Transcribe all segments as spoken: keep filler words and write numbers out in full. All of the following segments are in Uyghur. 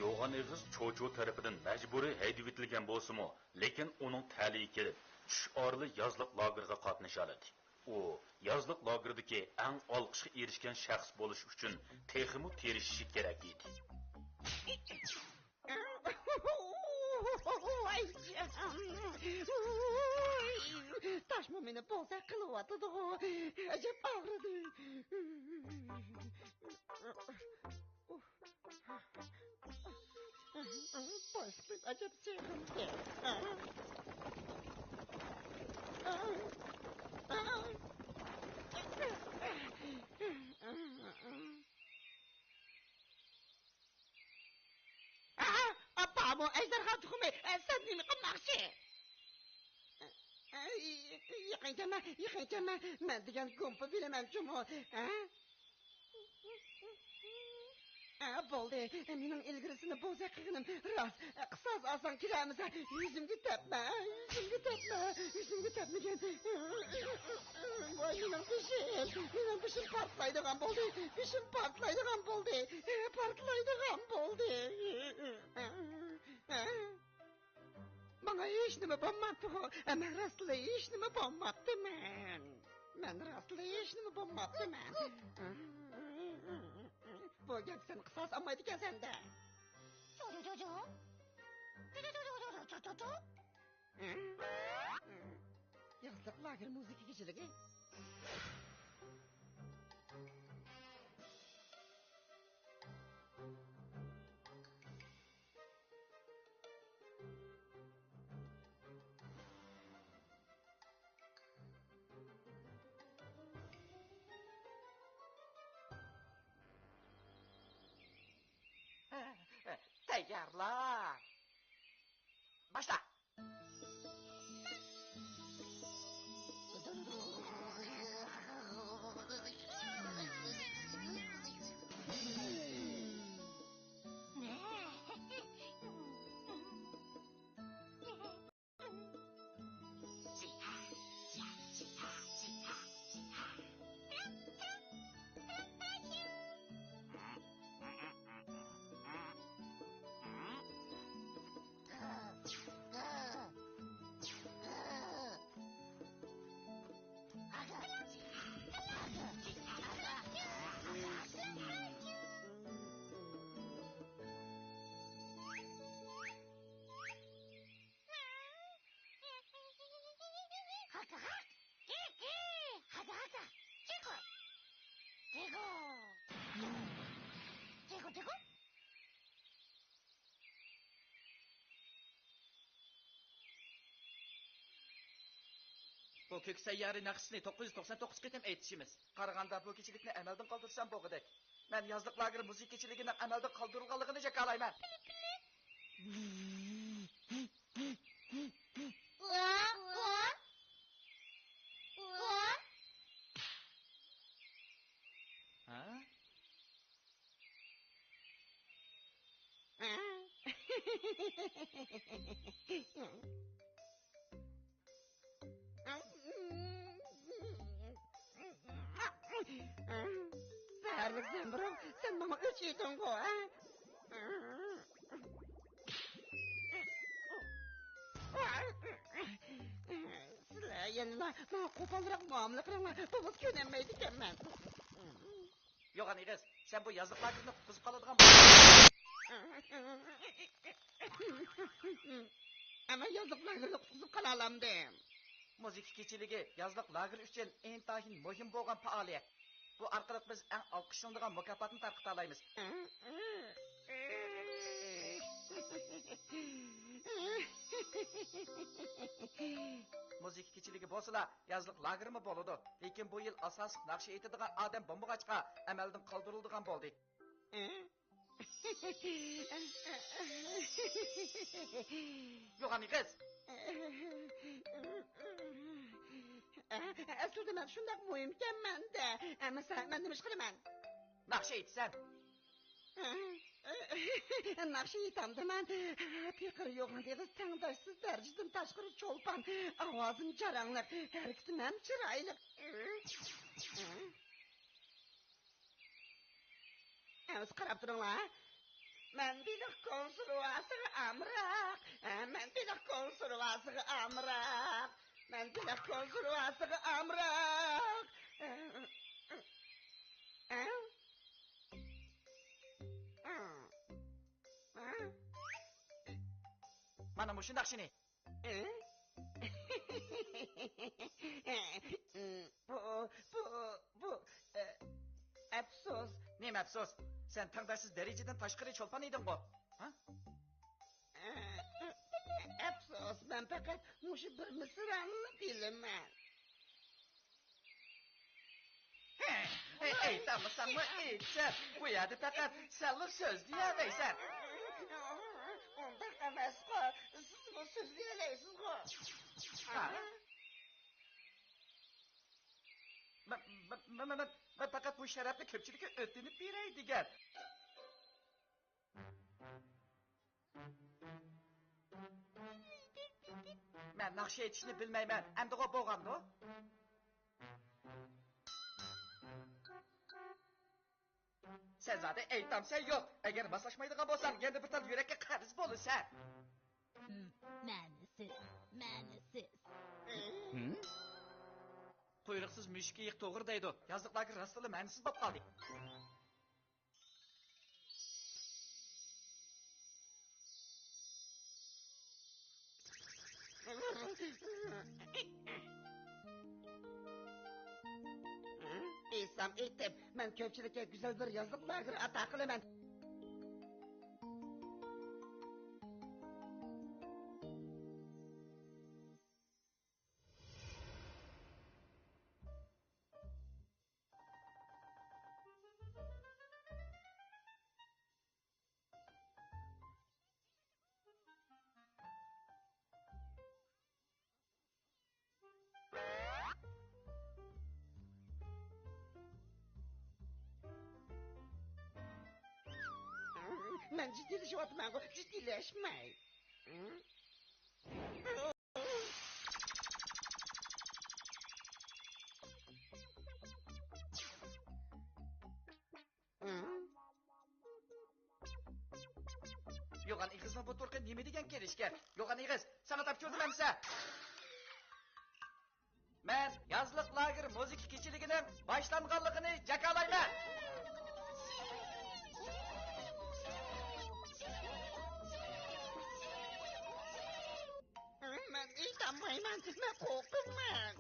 يوغان ئېغىز چوچۇ تەرىپىدىن مەجبۇرىي ھەيدىۋېتىلگەن بولسىمۇ، لېكىن ئۇنىڭ تەلىيى كېلىپ، چۈش ئارىلى يازلىق لاگېرغا قاتنىشالىدى. ئۇ يازلىق لاگېردىكى ئەڭ ئالقىشقا ئېرىشكەن شەخس بولۇش ئۈچۈن تېخىمۇ تىرىشىشى كېرەك ئىدى. ۋاي جان. ۋوي. تاشمۇ مېنى بوزەك قىلىۋاتىدىغۇ. ئەجەب ئاغرىدى. باشلىق ئەجەب سېغىندى. ئاپا، بۇ ئەجدىھا تۇخۇمى، سەن نېمە قىلماقچى؟ يېقىن كەلمە، يېقىن كەلمە، مەن دېگەن گۇمپا بىلىمەن جۇمۇ، ھە؟ ئە، بولدى، مېنىڭ ئىلگىرى سېنى بوزەك قىلغىنىم راست. قىساس ئالساڭ كېلەرمىسەن، يۈزۈمگە تەپمە، يۈزۈمگە تەپمە، يۈزۈمگە تەپمىگىن. ۋاي مېنىڭ بېشىم، مېنىڭ بېشىم پارتلايدىغان بولدى، بېشىم پارتلايدىغان بولدى، پارتلايدىغان بولدى. ماڭا ھېچنېمە بولماپتىغۇ. مەن راستلا ھېچنېمە بولماپتىمەن. مەن راستلا ھېچنېمە بولماپتىمەن. بۇ گەپكە سەن قىساس ئالمايدىكەنسەن-دە. يازلىق لاگېر مۇزىكا كېچىلىكى. تەييارلا. باشلا. ھاكا ھاك، كى كى، ھاكا ھاكا، چىقو، چىقو، چىقو، چىقو. بۇ كۆك سەييارە ناخشىسىنى توققۇز يۈز توقسان توققۇز قېتىم ئېيتىشىمىز. قارىغاندا بۇ كېچىلىكنى ئەمەلدىن قالدۇرسام بولغۇدەك. مەن يازلىق لاگېر مۇزىكا كېچىلىكىنىڭ ئەمەلدىن قالدۇرۇلغانلىقىنى جاكارلايمەن. ھە؟ سەھەرلىك زەمبۇرۇغ، سەن ماڭا ئۆچ ئېيتىڭغۇ، ھە؟ سىلەر يەنىلا ماڭا قوپالراق مۇئامىلە قىلىڭلار، بولمىسا كۆنەلمەيدىكەنمەن. يوغان ئېغىز، سەن بۇ يازلىق لاگېرنى قۇتقۇزۇپ قالىدىغان بولدۇڭ. ئەمما يازلىق لاگېرنى قۇتقۇزۇپ قالالامدىم. مۇزىكا كېچىلىكى يازلىق لاگېر ئۈچۈن ئىنتايىن مۇھىم بولغان پائالىيەت. بۇ ئارقىلىق بىز ئەڭ ئالقىشلىنىدىغان مۇكاپاتنى تارقىتالايمىز. مۇزىكا كېچىلىكى بولسىلا، يازلىق لاگېرمۇ بولىدۇ. لېكىن بۇ يىل ئاساسلىق ناخشا ئېيتىدىغان ئادەم بولمىغاچقا، ئەمەلدىن قالدۇرۇلىدىغان بولدى. يوغان ئېغىز. ئەسلىدە مەن شۇنداق مۇھىمكەنمەن-دە. ئەمىسە مەن نېمە ئىش قىلىمەن؟ ناخشا ئېيتىسەن. ناخشا ئېيتامدىمەن. پېقىر يوغان ئېغىز تەڭداشسىز دەرىجىدىن تاشقىرى چولپان. ئاۋازىم جاراڭلىق، ھەرىكىتىم ھەم چىرايلىق. ئەمىسە قاراپ تۇرۇڭلار. مەن بېلىق كونسېرۋاسىغا ئامراق. ھە، مەن بېلىق كونسېرۋاسىغا ئامراق. مەن بېلىق كونسېرۋاسىغا ئامراق. ھە؟ ھە؟ ھە؟ مانا مۇشۇنداق شېنى. ئە؟ بۇ، بۇ، بۇ، ئە، ئەپسۇس. نېمە ئەپسۇس؟ سەن تەڭداشسىز دەرىجىدىن تاشقىرى چولپان ئىدىڭغۇ؟ ھە؟ ئە، ئەپسۇس، مەن پەقەت مۇشۇ بىر مىسرانىلا بىلىمەن. ھەي، ئېيتالمىساڭمۇ ئېيتسەن. بۇ يەردە پەقەت سەنلا سۆزلىيەلەيسەن. ئۇنداق ئەمەسقۇ، سىزمۇ سۆزلىيەلەيسىزغۇ. ھە؟ مەن، مەن، مەن، مەن، مەن پەقەت بۇ شەرەپنى كۆپچىلىككە ئۆتۈنۈپ بېرەي دېگەن. مەن ناخشا ئېيتىشنى بىلمەيمەن. ئەمدىغۇ بولغاندۇ؟ سەن زادى ئېيتامسەن يوق. ئەگەر ماسلاشمايدىغان بولساڭ، يەنە بىر تال يۈرەككە قەرز بولىسەن. ھىم، مەنىسىز، مەنىسىز. ھىم؟ قۇيرۇقسىز مۈشۈك ئېيىق توغرا دەيدۇ. يازلىق لاگېر راستلا مەنىسىز بولۇپ قالدى. ئېيتسام ئېيتىپ، مەن كۆپچىلىككە گۈزەل بىر يازلىق لاگېر ئاتا قىلىمەن. مەن جىددىيلىشىۋاتىمەنغۇ، جىددىيلەشمەي. يوغان ئېغىزنىڭ بۇ تۇرقى نېمە دېگەن كېلىشكەن؟ يوغان ئېغىز، ساڭا تاپشۇردۇم ئەمىسە! مەن يازلىق لاگېر مۇزىكا كېچىلىكىنىڭ باشلانغانلىقىنى جاكارلايمەن! مەن ئېيتالمايمەن، مەن قورقىمەن.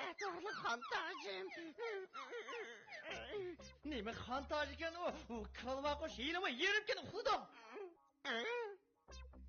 ئەتىۋارلىق خان تاجىم. نېمە خان تاجىكەن ئۇ؟ ئۇ كالۋاقۇش ھېلىمۇ يېرىمكىن ئۇخلىدىڭ.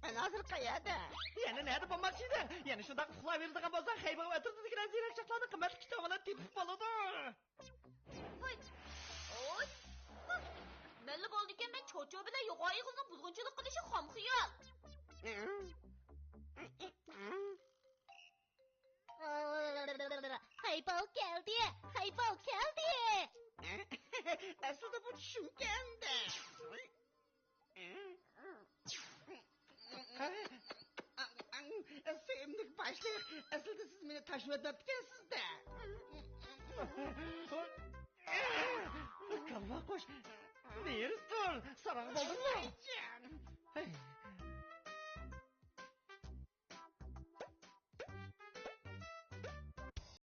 مەن ھازىر قەيەردە؟ يەنە نەدە بولماقچى ئىدىڭ؟ يەنە شۇنداق ئۇخلاۋېرىدىغان بولساڭ، خەيبەر ئەتراپىدىكىلا زېرەك چاقلارنىڭ قىممەتلىك كىتابىنى تېپىپ بولىدۇ. ھوي! ھوي! مەنلا بولىدىكەن، مەن چوچۇ بىلەن يوغان ئېغىزنىڭ بۇزغۇنچىلىق قىلىشى خام خىيال. ھەيپاۋ كەلدى! ھەيپاۋ كەلدى! ئەسلىدە بۇ چۈشۈمكەن-دە. سۆيۈملۈك باشلىق، ئەسلىدە سىز مېنى تاشلىۋەتمەپتىكەنسىز-دە. كالۋاقۇش، نېرى تۇر، ساراڭ بولدۇڭمۇ؟ ھەي،